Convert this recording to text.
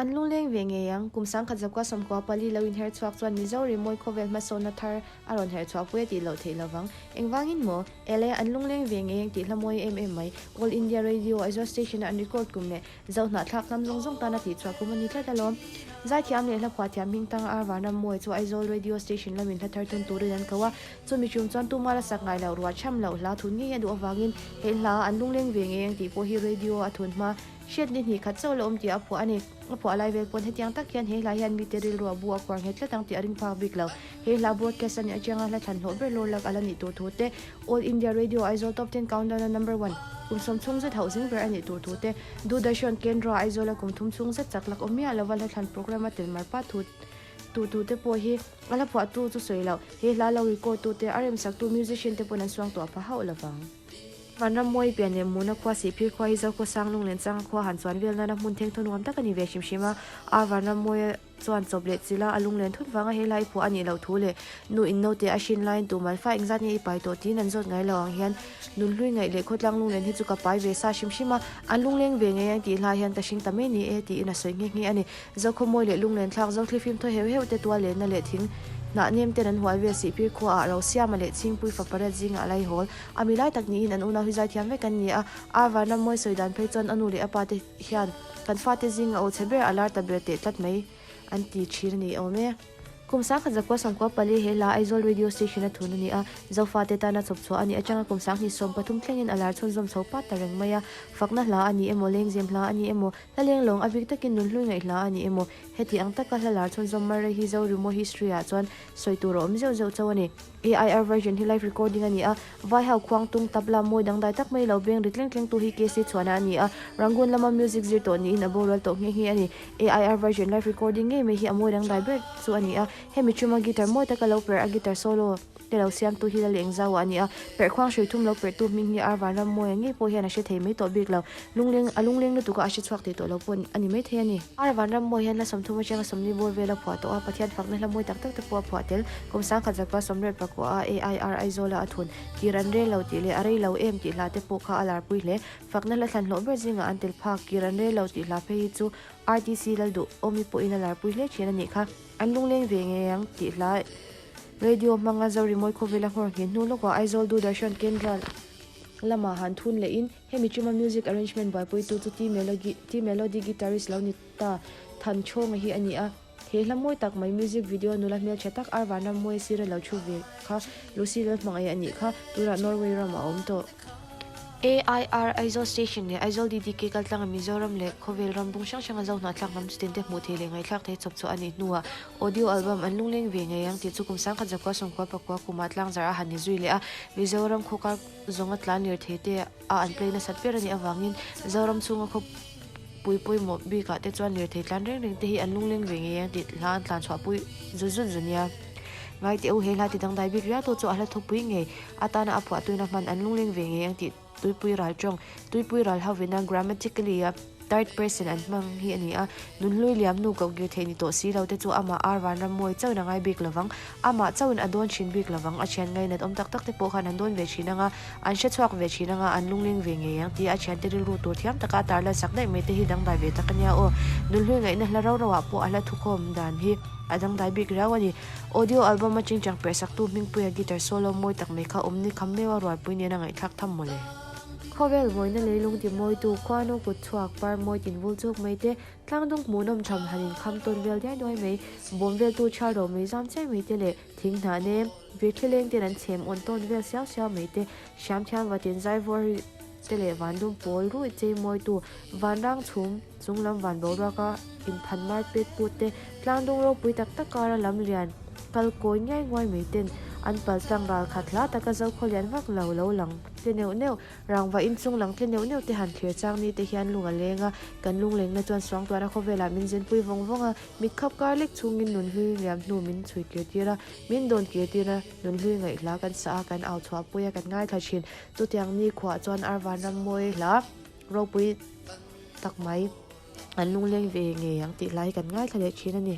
An lungleng ve ngei ang. Kum 1994 lo inher chhuak chuan Mizo rimawi khawvel hmasawnna thar a rawn herh chhuah pui a tih loh theih lovang. Engvangin maw? Ele, an lungleng ve ngei ang tih hla mawi em em mai. All India Radio, Aizawl Station-a an record kum leh Zohnahthlak hnam zawng zawng tana tih chhuah kum a ni tlat alawm. Zaithiam leh hla phuah thiam hming tang Ar Vanram Mawi chu Aizawl Radio Station lamin hla thar thun turin an ko a. Chumi tum chuan tumah la sak ngai loh ruah cham loh hla thun ngei a duh avangin he hla an lungleng ve ngei ang tih pawh hi radio a thun hma hriat ni hnih khat chauh la awm tih a phuah a ni. A phuah lai vel pawn hetiang tak hian he hla hian mite rilru a bu a khuar nghet tlat ang tih a ring phak bik lo. He hla broadcast a nih atanga hla thlan hlawh ber lawr lak a la nih tur thu te, All India Radio Aizawl Top Ten Countdown a number one kum sawm chhung zet hauh zing ber a nih tur thu te, Doordarshan Kendra Aizawl a kum thum chhung zet chak lak awm miah lova hla thlan program a tel mar pa thu tu tu te pawh hi a hla phuahtu chu sawi loh, he hla lo record tu te, a remsaktu musician te pawn an suang tuah pha hauh lovang. Vanram mawi pian leh muna khua Sihphir khua hi Zokhua sang lung len changa khua han chuan vel nana hmun theng thaw nuam tak a ni ve hrim hrim a, a Vanram mawia chuan chawp leh chila a lunglen thut vanga he lai phuah a nih loh thu leh nu in naute a hrin laiin tu malfa engzat nge i pai tawh tiin an zawt ngai lo ang hian nunhlui ngaih leh khawtlang lunglen hi chu ka pai ve sa hrim hrim a, an lungleng ve ngei ang tih hlai hian ka hring ta mai ni e tiin a sawi nghe nghe a ni. Zokhua mawi leh lunglen thlak Zothlifim thaw heuh heuh te tual lenna leh thing hnah nem ten an hual vel Sihphir khua ah Rosiama leh Chhingpui fa pariat zingah a lai hawl a mi lai tak niin an unau hi zaithiam vek an ni a, Ar Vanram mawi sawi dan phei chuan a nu leh a pa te hian kan fate zinga aw chhe ber a lar ta ber teh tlat mai an ti thin a ni awm e. Kum 1994 he hla Aizawl Radio Station a thun a ni a, Zofate tana chawp chhuah a nih atanga kum 2013 thlengin a lar chhunzawm chho pat ta reng mai a, fakna hla a ni emaw, lengzem hla a ni emaw, Hla lenglawng a bik takin nunhlui ngaih hla a ni emaw? Heti ang taka hla lar chhunzawm Murray hi Zo Rimo history ah chuan sawi tur a awm zeuh zeuh chauh a ni. AIR version hi live recording a ni a, Vai ho khuang tung tabla mawi dangdai tak mai lo beng ri tleng tleng tu hi KC chhuahna a ni a, Rangoon lama music zir tawh niin a boral tawh nghe nghe a ni. AIR version live recording ngei mai hi a mawi dangdai ber chu a ni a, hemi thuma guitar mawi taka lo perh a guitar solo te lo siamtu hi Lal Engzau a ni a, perhkhuang hrui thum lo perhtu hming hi Ar Vanram Mawia ngei pawh hian a hre thei mai tawh bik lo. Lungleng, a lungleng lutuk a, a hre chhuak thei tawh lo pawh a ni mai thei a ni. Ar Vanram Mawia hian hla 30 atanga 40 bawr vel a phuah tawh a, Pathian fakna hla mawi tak tak te pawh a phuah tel. Kum 1929 a AIR Aizawla a thun, Kir an rel lo tih leh A rei lo em tih hla te pawh kha a larpui hle. Fakna hla thlan hlawh ber zingah an tel phak, Kir an rel lo tih hla phei hi chu RTC Lalduh Awmi pawhin a larpui hle thin a nih kha. An lungleng ve ngei ang tih hla Radio hmanga Zorimawi khawvela nghawr nghen hnu lawkah Aizawl Doordarshan Kendra lamah han thun lehin hemi tuma music arrangement buaipuitu chu T Melody guitarist lo ni ta Than Chhawnga hi a ni a. He hla mawi tak mai music video nula hmeltha tak Ar Vanrammawi sira lo thu ve kha Lucy Lalhmangaih a nih kha tunah Norway ramah a awm tawh. AIR Aizawl Station leh Aizawl DDK kaltlanga Mizoram leh khawvel ram bung hrang hranga Zohnahthlak hnam chitin te hmuh theih leh ngaihthlak theih chawp chhuah a nih hnuah Audio album an lungleng ve ngei ang tih chu kum 1994 kumah tlangzarh a han ni zui leh a, Mizoram khawkar zawnga tlan lirthei te a an play nasat ber a nih avangin Zoram chhunga khawpui pawimawh bikah te chuan lirthei tlan reng reng te hi an lungleng ve ngei ang tih hla an tlan chhuah pui zut zut zu nia. Ngai teh u he hla ti dangdai bik riau tu chu a hla thupui ngei atana a phuah tuina hman an lungleng ve ngei ang tih Tuipui ral tawng, Tuipui ral hovina grammatically a third person an hmang hi a ni a, nunhlui liam nu koh kir theih ni tawh si lo te chu amah ar vanram mawi chauhin a ngai bik lovang, amah chauhin a dawn thin bik lovang, a thian ngainat awm tak tak te pawh khan an dawn ve thin anga, an hre chhuak ve thin anga, an lungleng ve ngei ang tia a thiante rilru tur thiam taka a tarlan sak daih mai te hi dangdai ve tak a nia aw. Nunhlui ngaihna hla ro ro ah pawh a hla thukhawm dan hi a dangdai bik riau a ni. Audio album a chingchang perhsaktu Hmingpuia guitar solo mawi tak mai kha awm ni kham meuh a rualpui nen a ngaihthlak tham mawle. Khawvel mawina leilung ti mawitu khuanu kut chhuak par mawi tin vul chuk mai te, tlangdung hmuhnawm tham han in kham tawn vel diai duai mai, bawm veltu chhiar ro mai zam chiai mai te leh thing hnah nem vir thileng ten an chhem awn tawn vel siau siau mai te, hriam thiam vatin zai vawr ri te leh vandum pawl ruih chei mawitu vanrang chhum Chung lam van boruaka inphan mar pet put te, tlangdung ropui tak tak kara lam lian kal kawi ngiai nguai mai ten an pal tlang ral khat hla taka zo khaw lian vak lo lo lang tle neuh neuh, rangva inchung lang tle neuh neuh te han thlir chang ni te hian lung a leng a, kan lunglengna chuan suangtuahna khawvelah min zinpui vawng vawng a, mit khap kar lek chungin nunhlui liam hnu min chhui kir tir a, min dawn kir tir a, nunhlui ngaih hla kan sah a, kan au chhuah pui a, kan ngaithla thin. Chutiang ni khuah chuan Arvanram mawi hla ropui tak mai an lungleng ve ngei ang tih lai kan ngaithla leh thin a ni.